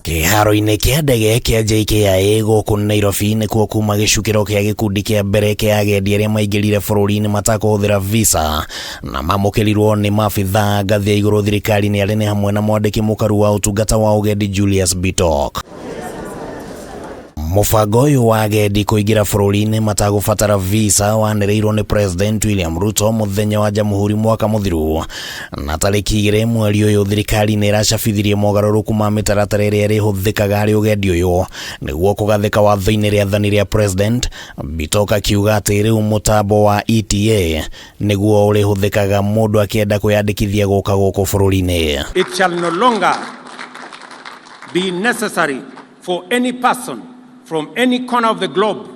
Kĩharo-inĩ kĩa ndege kĩa JKIA gũkũ Nairobi nĩkuo kuma gĩcukĩro kĩa gĩkundi kĩa mbere kĩa agendi arĩa maingĩrire bũrũri-inĩ matakũhũthĩra visa na mamũkĩrirwo nĩ maabithaa ngathĩ ya igũrũ thirikari-inĩ arĩa nĩ hamwe na mwandĩki mũkaru wa ũtungata wa ũgendi Julius Bitok. Mũbango ũyũ wa agendi kũingĩra bũrũri-inĩ matagũbatara visa wanĩrĩirwo nĩ President William Ruto mũthenya wa Jamhuri mwaka mũthiru, na tarĩki 2 mweri ũyũ thirikari nĩ ĩracabithirie mogarũrũku ma mĩtaratara ĩrĩa ĩrĩhũthĩkaga harĩ ũgendi ũyũ nĩguo kũgathĩka watho-inĩ rĩathani rĩa President. Bitok akiuga atĩ rĩu mũtambo wa ETA nĩguo ũrĩhũthĩkaga mũndũ akĩenda kwĩyandĩkithia gũka gũkũ bũrũri-inĩ. It shall no longer be necessary for any person from any corner of the globe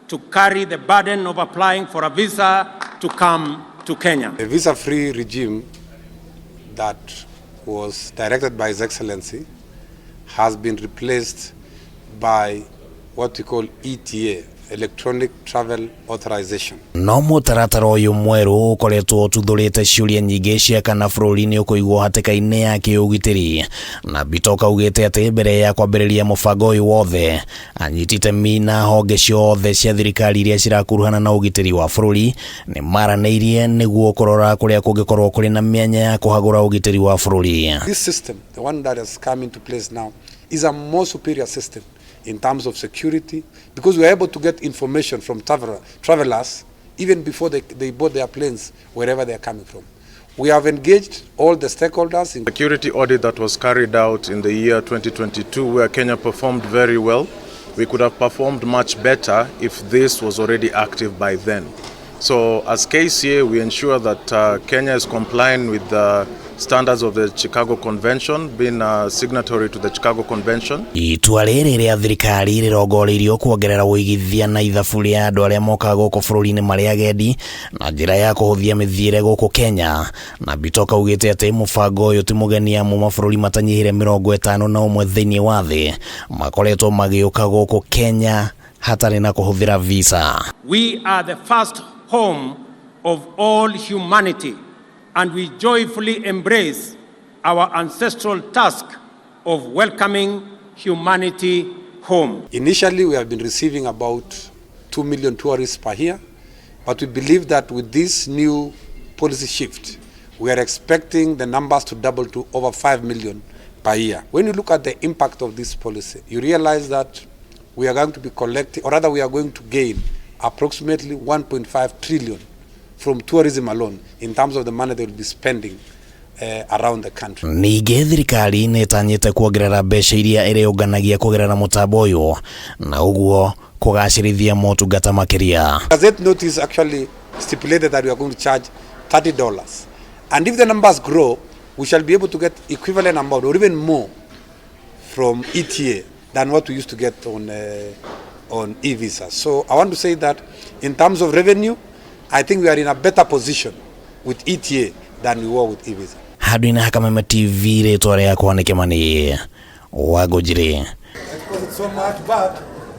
to carry the burden of applying for a visa to come to Kenya. The visa-free regime that was directed by His Excellency has been replaced by what we call ETA, Electronic Travel Authorization. No mũtaratara ũyũ mwerũ ũkoretwo ũtuthũrĩte ciũria nyingĩ cia kana bũrũri nĩ ũkũigwo hatĩka-inĩ ya kĩũgitĩri, na Bitok augĩte atĩ mbere ya kwambĩrĩria mũbango ũyũ wothe anyiti itemi na honge ciothe cia thirikari iria cirakuruhana na ũgitĩri wa bũrũri nĩ maranĩirie nĩguo kũrora kũrĩa kũngĩkorwo kũrĩ na mĩanya ya kũhagũra ũgitĩri wa bũrũri. This system, the one that has come into place now, is a more superior system in terms of security, because we are able to get information from travelers even before they board their planes, wherever they are coming from. We have engaged all the stakeholders in security audit that was carried out in the year 2022, where Kenya performed very well. We could have performed much better if this was already active by then. So as KCA, we ensure that Kenya is complying with the standards of the Chicago Convention, being a signatory to the Chicago Convention. Itua rĩrĩ rĩa thirikari rĩrongoreirio kuongerera ũigithia na ithabu rĩa andũ arĩa mokaga gũkũ bũrũri-inĩ marĩ agendi na njĩra ya kũhũthia mĩthiĩre gũkũ Kenya, na Bitok augĩte atĩ mũbango ũyũ ti mũgeni amu mabũrũri matanyihĩire 51 thĩinĩ wa thĩ makoretwo magĩũka gũkũ Kenya hatarĩ na kũhũthĩra visa. We are the first home of all humanity, and we joyfully embrace our ancestral task of welcoming humanity home. Initially, we have been receiving about 2 million tourists per year, but we believe that with this new policy shift, we are expecting the numbers to double to over 5 million per year. When you look at the impact of this policy, you realize that we are going to be collecting, or rather we are going to gain approximately 1.5 trillion from tourism alone in terms of the money they will be spending around the country. Ningĩ thirikari nĩ ĩtanyĩte kuongerera mbeca iria ĩrĩũnganagia kũgerera mũtambo ũyũ na ũguo kũgacĩrithia motungata makĩria. Gazette notice actually stipulated that we are going to charge $30. And if the numbers grow, we shall be able to get equivalent amount or even more from ETA than what we used to get on e-visa. So I want to say that in terms of revenue, I think we are in a better position with ETA than we were with e-visa. Handũ-inĩ ha Kameme TV, rĩtwa rĩakwa nĩ Kĩmani wa Ngũnjiri. So much, but